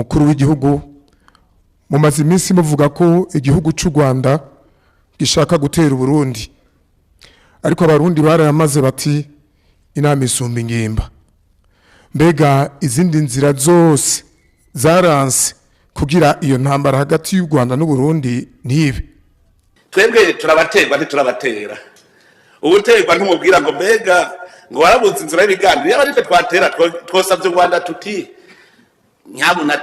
Mukuru w'igihugu, mumaze iminsi muvuga ko igihugu cy'u Rwanda gishaka gutera Uburundi, ariko Abarundi barayamaze bati inama isumba ingimba. Mbega izindi nzira zose zaranse kugira iyo ntambara hagati y'u Rwanda n'Uburundi ntibe? Twebwe turabaterwa, ntiturabatera. Ubuterwa ntumubwira ngo mbega ngo warabuze inzira y'ibiganiro. Iyo ari twe twatera, twosabye u Rwanda tuti nyabuna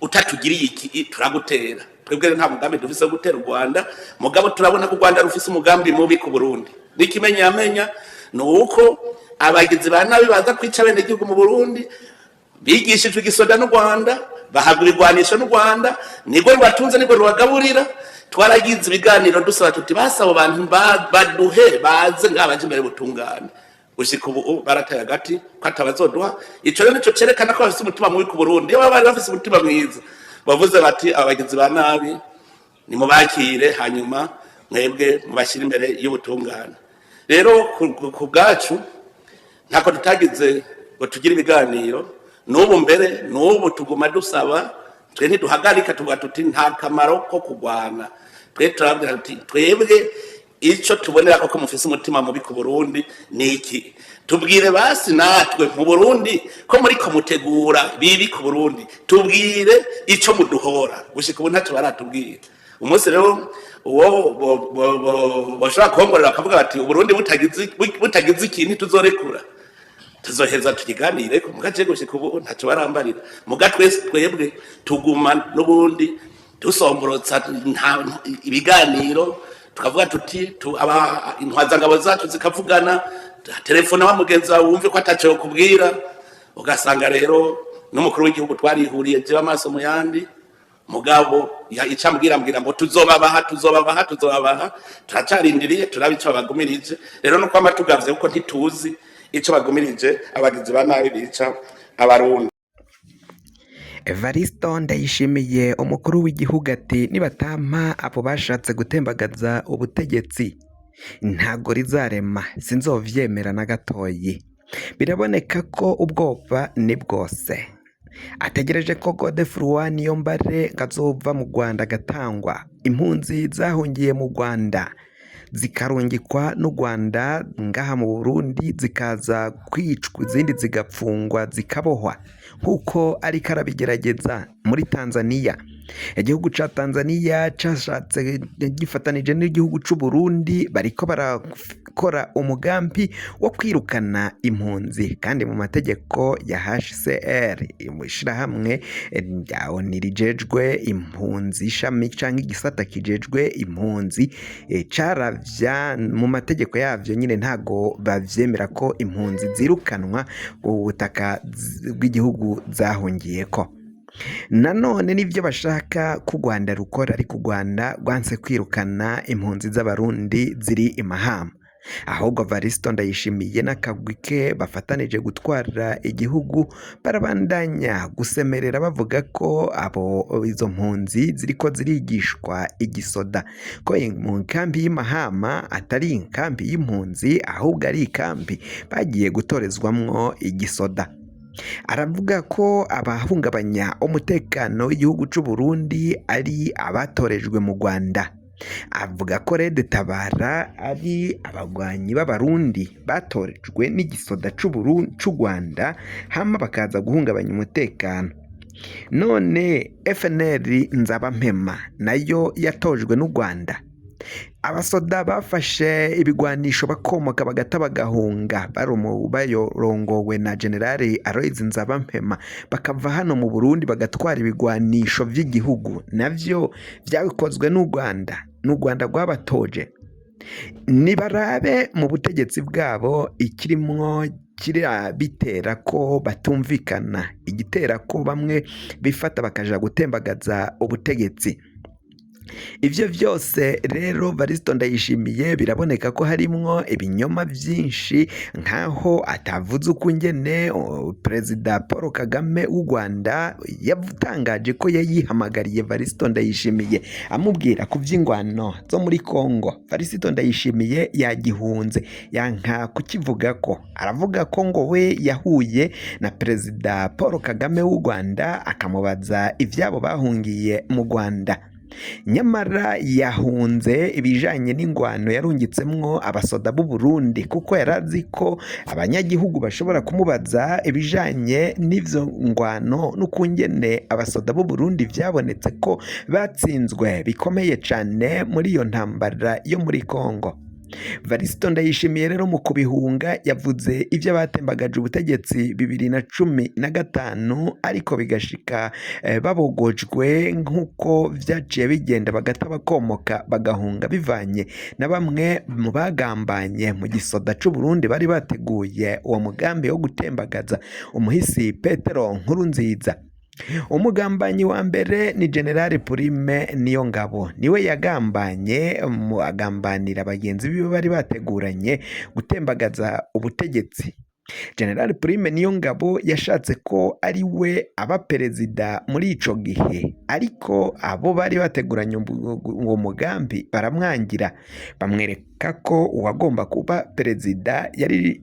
utatugiriye iki turagutera. Twebwe rero nta mugambi dufise wo gutera u Rwanda, mugabo turabona ko u Rwanda rufise umugambi mubi ku Burundi. N'ikimenyamenya ni uko abagizi ba nabi baza kwica abenegihugu mu Burundi bigishijwe igisoda n'u Rwanda, bahabwa ibigwanisho n'u Rwanda, nibwo rubatunze, nibwo rubagaburira. Twaragize ibiganiro dusaba tuti basaba abantu baduhe baze ngabaje imbere butungane. Gushika ubu barataye agati ko atabazoduha. Ico rero nico cerekana ko bafise umutima mubi ku Burundi. Iyo baba bari bafise umutima mwiza, bavuze bati abagizi ba nabi nimubakire, hanyuma mwebwe mubashyire imbere y'ubutungane. Rero ku bwacu ntako tutagize ngo tugire ibiganiro. N'ubu mbere n'ubu tuguma dusaba. Twe ntiduhagarika, tuvuga tuti nta kamaro ko kurwana. Twe turabwira tuti twebwe icyo tubonera ko mufise umutima mubi ku Burundi ni iki? Tubwire basi natwe mu Burundi ko muri ko mutegura bibi ku Burundi, tubwire icyo muduhora. Gushika ubu ntacyo baratubwira. Umunsi rero uwo bashobora kuhongorera bakavuga bati Uburundi butagize ikintu tuzorekura, tuzoheza tukiganire ko mugace. Gushika ubu ntacyo barambarira. Muga twese twebwe tuguma n'ubundi dusomborotsa ibiganiro, tukavuga tuti intwazangabo zacu zikavugana, telefone wa mugenzi wawe wumve ko ataco yokubwira. Ugasanga rero n'umukuru w'igihugu twarihuriye jewe amaso mu yandi, mugabo ico ambwira ambwira ngo tuzobabaha, tuzobabaha, tuzobabaha. Turacarindiriye, turabe ico babagumirije. Rero no kwama tugavye, kuko ntituzi ico bagumirije abagizi ba nabi bica Abarundi. Evaristo Ndayishimiye, umukuru w'igihugu, ati nibatampa abo bashatse gutembagaza ubutegetsi, ntago rizarema, sinzovyemera na gatoyi. Biraboneka ko ubwoba ni bwose. Ategereje ko Godefroid Niyombare ngo azova mu Rwanda agatangwa. Impunzi zahungiye mu Rwanda zikarungikwa n'u Rwanda ngaha mu Burundi, zikaza kwicwa, izindi zigapfungwa, zikabohwa, nk'uko ariko arabigerageza muri Tanzania. Igihugu ca Tanzania cashatse gifatanije n'igihugu c'u Burundi, bariko barakora umugambi wo kwirukana impunzi, kandi mu mategeko ya HCR, ishirahamwe rya ONU rijejwe impunzi, ishami canke igisata kijejwe impunzi, caravya mu mategeko yavyo nyine ntago bavyemera ko impunzi zirukanwa ku butaka bw'igihugu zahungiyeko. Nanone nibyo bashaka ko u Rwanda rukora, ariko u Rwanda rwanse kwirukana impunzi z'Abarundi ziri i Mahama. Ahubwo Evaristo Ndayishimiye n'akagwi ke bafatanije gutwara igihugu barabandanya gusemerera bavuga ko abo izo mpunzi ziriko zirigishwa igisoda, ko mu nkambi y'i Mahama atari inkambi y'impunzi, ahubwo ari ikambi bagiye gutorezwamwo igisoda. Aravuga ko abahungabanya umutekano w'igihugu c'u Burundi ari abatorejwe mu Rwanda. Avuga ko Red Tabara ari abagwanyi b'Abarundi batorejwe n'igisoda c'u Rwanda, hama bakaza guhungabanya umutekano. None FNL Nzabampema nayo yatojwe n'u Rwanda? Abasoda bafashe ibigwanisho bakomoka bagata bagahunga, bayorongowe na General Aloys Nzabampema, bakava hano mu Burundi bagatwara ibigwanisho vy'igihugu, navyo vyakozwe n'u Rwanda, n'u Rwanda rwabatoje? Nibarabe mu butegetsi bwabo ikirimwo bitera ko batumvikana, igitera ko bamwe bifata bakaja gutembagaza ubutegetsi. Ivyo vyose rero Varisito Ndayishimiye biraboneka ko harimwo ibinyoma vyinshi, nkaho atavuze ukungene Perezida Paul Kagame w'u Rwanda yatangaje ko yayihamagariye Varisito Ndayishimiye amubwira ku vy'ingwano zo muri Kongo. Varisito Ndayishimiye yagihunze, yanka kukivugako, aravuga ko ngo we yahuye na Perezida Paul Kagame w'u Rwanda akamubaza ivyabo bahungiye mu Rwanda. Nyamara yahunze ibijanye n'ingwano yarungitsemwo abasoda b'u Burundi, kuko yarazi ko abanyagihugu bashobora kumubaza ibijanye n'ivyo ngwano n'ukungene abasoda b'u Burundi vyabonetse ko batsinzwe bikomeye cane muri iyo ntambara yo muri Kongo. Varisito Ndayishimiye rero mu kubihunga yavuze ivyo batembagaje ubutegetsi 2015, ariko bigashika babogojwe nk'uko vyaciye bigenda, bagata bakomoka bagahunga bivanye na bamwe mu bagambanye mu gisoda c'u Burundi bari bateguye uwo mugambi wo gutembagaza umuhisi Petero Nkurunziza. Umugambanyi wa mbere ni General Prime Niyongabo, niwe yagambanye mu agambanira bagenzi biwe bari bateguranye gutembagaza ubutegetsi. General Prime Niyongabo yashatse ko ari we aba perezida muri ico gihe, ariko abo bari bateguranye uwo mugambi baramwangira, bamwereka ko uwagomba kuba perezida yari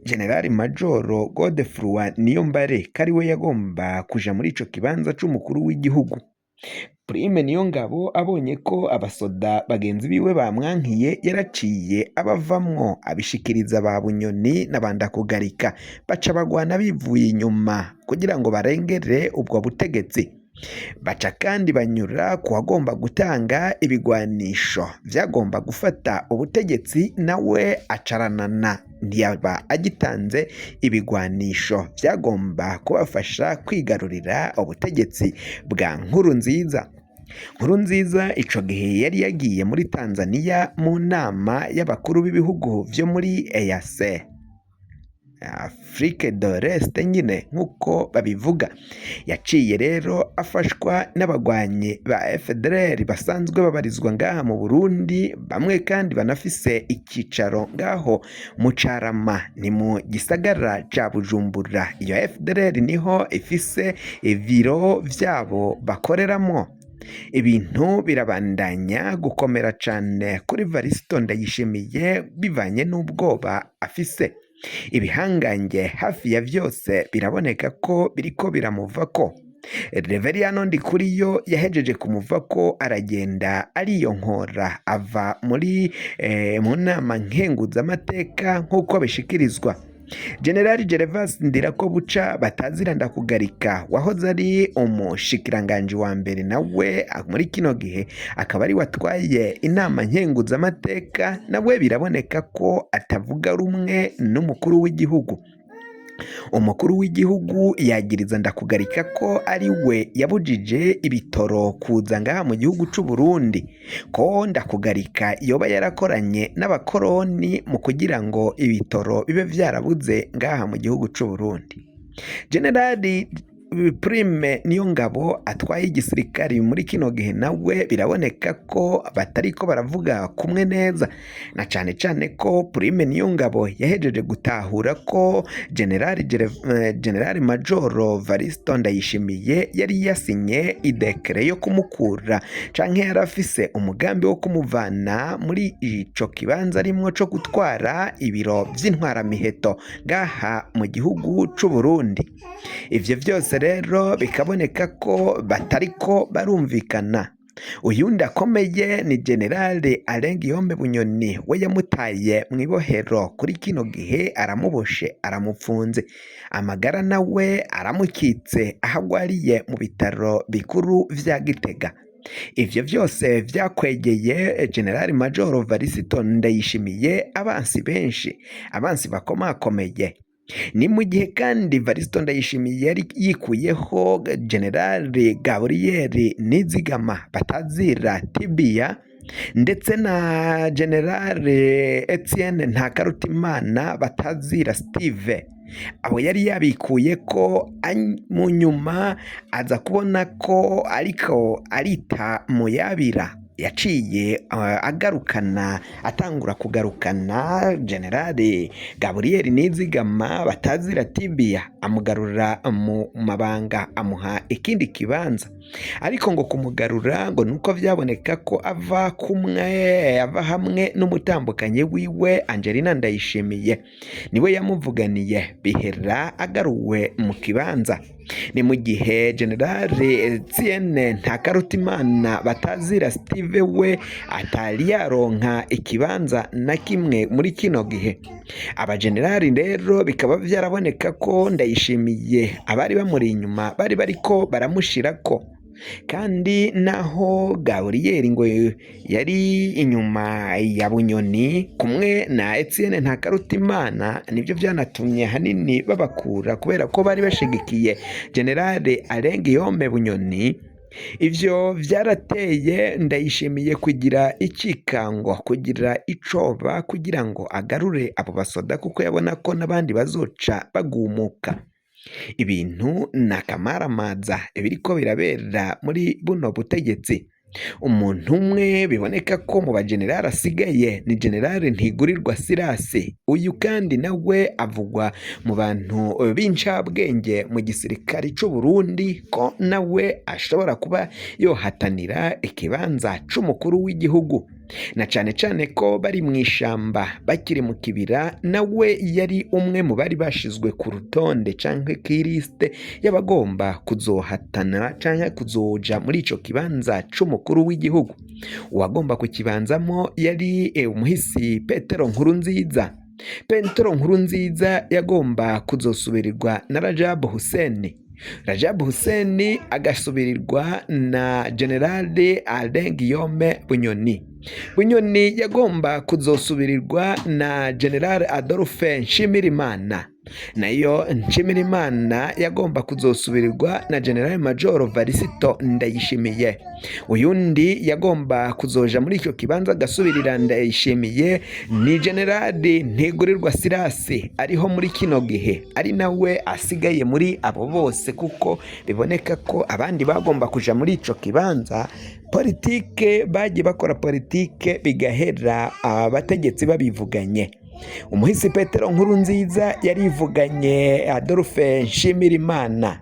General Majoro Godefroid Niyombare, ko ari we yagomba kuja muri ico kibanza c'umukuru w'igihugu. Prime Niyongabo abonye ko abasoda bagenzi biwe bamwankiye, yaraciye abavamwo abishikiriza ba Bunyoni na ba Ndakugarika, baca bagwana bivuye inyuma kugira ngo barengere ubwo butegetsi. Baca kandi banyura ku wagomba gutanga ibigwanisho vyagomba gufata ubutegetsi, nawe acaranana ntiyaba agitanze ibigwanisho vyagomba kubafasha kwigarurira ubutegetsi bwa Nkurunziza. Nkurunziza ico gihe yari yagiye muri Tanzania mu nama y'abakuru b'ibihugu vyo muri EAC, Afrique de l'Est nyine nk'uko babivuga. Yaciye rero afashwa n'abagwanyi ba FDLR basanzwe babarizwa ngaha mu Burundi, bamwe kandi banafise icicaro ngaho mu Carama, ni mu gisagara ca Bujumbura. Iyo FDLR niho ifise ibiro vyabo bakoreramwo. Ibintu birabandanya gukomera cane kuri Varisito Ndayishimiye bivanye n'ubwoba afise. Ibihangange hafi ya vyose biraboneka ko biriko biramuvako. Reveriyano Ndikuriyo yahejeje kumuvako, aragenda ariyonkora ava muri mu nama nkenguzamateka nk'uko bishikirizwa. General Gervas Ndirakobuca batazira Ndakugarika, wahoze ari umushikiranganji wa mbere, nawe muri kino gihe akaba ari watwaye inama nkenguzamateka, nawe biraboneka ko atavuga rumwe n'umukuru w'igihugu. Umukuru w'igihugu yagiriza Ndakugarika ko ari we yabujije ibitoro kuza ngaha mu gihugu c'u Burundi, ko Ndakugarika yoba yarakoranye n'abakoroni mu kugira ngo ibitoro bibe vyarabuze ngaha mu gihugu c'u Burundi. Generali Prime Niyongabo atwaye igisirikari muri kino gihe nawe biraboneka ko batariko baravuga kumwe neza, na cane cane ko Prime Niyongabo yahejeje gutahura ko General Majoro Varisito Ndayishimiye yari yasinye idekere yo kumukura, canke yari afise umugambi wo kumuvana muri ico kibanza arimwo co gutwara ibiro vy'intwaramiheto ngaha mu gihugu c'u Burundi. Ivyo vyose rero bikaboneka ko batariko barumvikana. Uyundi akomeye ni General Alain Guillaume Bunyoni, we yamutaye mw'ibohero kuri kino gihe, aramuboshe aramupfunze, amagara nawe aramukitse aho agwariye mu bitaro bikuru vya Gitega. Ivyo vyose vyakwegeye General Major Varisito Ndayishimiye abansi benshi, abansi bakomakomeye. Ni mu gihe kandi Varisito Ndayishimiye yari yikuyeho General Gabriel Nizigama batazira Tibia, ndetse na General Etienne Ntakarutimana batazira Steve. Abo yari yabikuye ko mu nyuma aza kubona ko ariko arita muyabira, yaciye agarukana, atangura kugarukana Generale Gaburiyeri Nizigama batazira Tibia, amugarura mu mabanga, amuha ikindi kibanza. Ariko ngo kumugarura ngo nuko vyaboneka ko ava kumwe, ava hamwe n'umutambukanyi wiwe Angelina Ndayishimiye, niwe yamuvuganiye bihera agaruwe mu kibanza. Ni mu gihe Generale Etienne Ntakarutimana batazira Steve we atari yaronka ikibanza na kimwe muri kino gihe. Abagenerali rero bikaba vyaraboneka ko Ndayishimiye abari bamuri inyuma bari bariko baramushirako, kandi naho Gaburiyeri ngo yari inyuma ya Bunyoni kumwe na Etienne Ntakarutimana, nibyo byanatumye hanini babakura kubera ko bari bashigikiye Generale Alain Guillaume Bunyoni. Ivyo vyarateye Ndayishimiye kugira icikango, kugira icoba, kugira ngo agarure abo basoda, kuko yabona ko n'abandi bazoca bagumuka. Ibintu ni akamaramaza ibiriko birabera muri buno butegetsi. Umuntu umwe biboneka ko mu bagenerali asigaye ni Generale Ntigurirwa Sirasi. Uyu kandi nawe avugwa mu bantu b'incabwenge mu gisirikare c'u Burundi ko nawe ashobora kuba yohatanira ikibanza c'umukuru w'igihugu, na cane cane ko bari mu ishamba bakiri mu kibira, nawe yari umwe mu bari bashizwe ku rutonde canke kw'ilisite y'abagomba kuzohatana canke kuzoja muri ico kibanza c'umukuru w'igihugu. Uwagomba kukibanzamo yari umuhisi Petero Nkurunziza. Petero Nkurunziza yagomba kuzosubirirwa na Rajab Hussein, Rajab Hussein agasubirirwa na Generale Alain Guillaume Bunyoni. Bunyoni yagomba kuzosubirirwa na General Adolphe Nshimirimana, nayo Nshimirimana yagomba kuzosubirirwa na General Major Varisito Ndayishimiye. Uyundi yagomba kuzoja muri icyo kibanza agasubirira Ndayishimiye ni General Ntigurirwa Sirasi ariho muri kino gihe, ari nawe asigaye muri abo bose, kuko biboneka ko abandi bagomba kuja muri ico kibanza politike bagiye bakora politike bigahera abategetsi babivuganye. Umuhisi Petero Nkurunziza yarivuganye Adolphe Nshimirimana,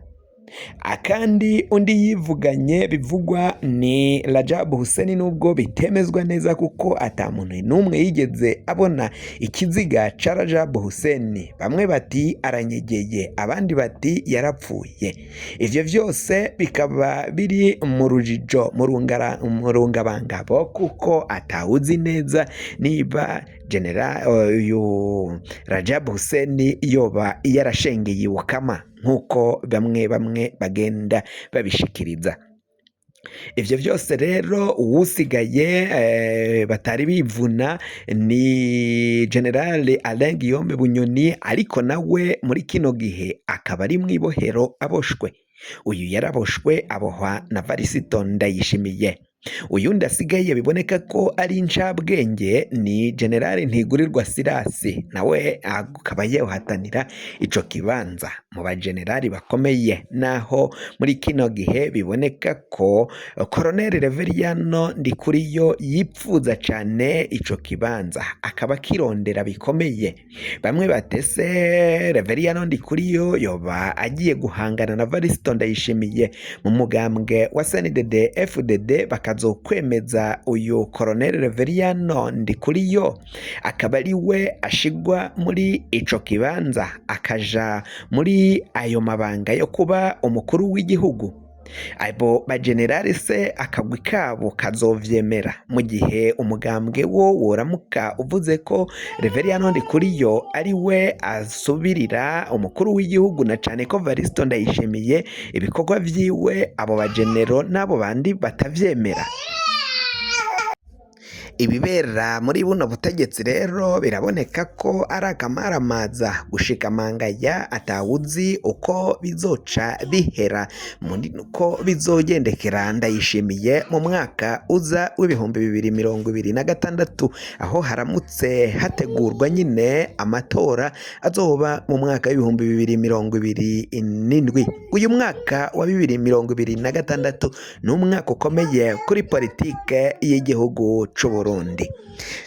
akandi undi yivuganye bivugwa ni Rajab Hussein, nubwo bitemezwa neza kuko ata muntu n'umwe yigeze abona ikiziga ca Rajab Hussein. Bamwe bati aranyegeye, abandi bati yarapfuye. Ivyo vyose bikaba biri mu rujijo, mu rungabangabo, kuko atawuzi neza niba General uyu Rajab Hussein yoba yarashengeye iwukama nk'uko bamwe bamwe bagenda babishikiriza. Ivyo vyose rero uwusigaye batari bivuna ni General Alain Guillaume Bunyoni, ariko nawe muri kino gihe akaba ari mw'ibohero aboshwe. Uyu yaraboshwe abohwa na Varisito Ndayishimiye. Uyundi asigaye biboneka ko ari incabwenge ni General Ntigurirwa Sirasi, nawe akaba yohatanira ico kibanza mu bagenerali bakomeye, naho muri kino gihe biboneka ko Colonel Reveriyano Ndikuriyo yipfuza cane ico kibanza, akaba akirondera bikomeye. Bamwe batese Reveriyano Ndikuriyo yoba agiye guhangana na Varisito Ndayishimiye mu mugambwe wa CNDD FDD, bakazokwemeza uyu Colonel Reveriyano Ndikuriyo akaba ari we ashigwa muri ico kibanza, akaja muri ayo mabanga yo kuba umukuru w'igihugu. Abo bagenerali se akagwi kabo kazovyemera mu gihe umugambwe wo woramuka uvuze ko Reveriyano Ndikuriyo ari we asubirira umukuru w'igihugu, na cane ko Varisito Ndayishimiye ibikorwa vyiwe abo bagenero n'abo bandi batavyemera. Ibibera muri buno butegetsi rero biraboneka ko ari akamaramaza gushika mangaya atawuzi uko bizoca bihera muri uko bizogendekera Ndayishimiye mu mwaka uza w'2026, aho haramutse hategurwa nyine amatora azoba mu mwaka w'2027. Uyu mwaka wa 2026 ni umwaka ukomeye kuri politike y'igihugu c'u Burundi.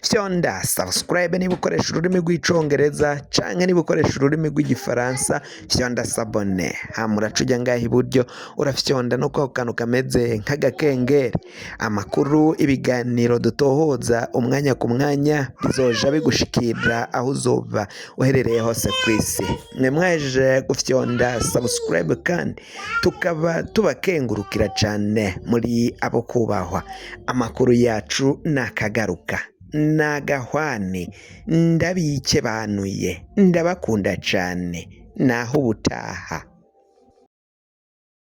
Fyonda subscribe niba ukoresha ururimi rw'icongereza, canke niba ukoresha ururimi rw'igifaransa fyonda s'abonner. Hama uraca uja ngaha iburyo urafyonda no kwako kantu kameze nk'agakengeri. Amakuru, ibiganiro dutohoza umwanya ku mwanya bizoja bigushikira aho uzoba uherereye hose kw'isi. Mwe mwaje gufyonda subscribe kandi tukaba tubakengurukira cane muri abo kubahwa. Amakuru yacu nakagaruka nagahwane, ndabikebanuye, ndabakunda cane, naho ubutaha.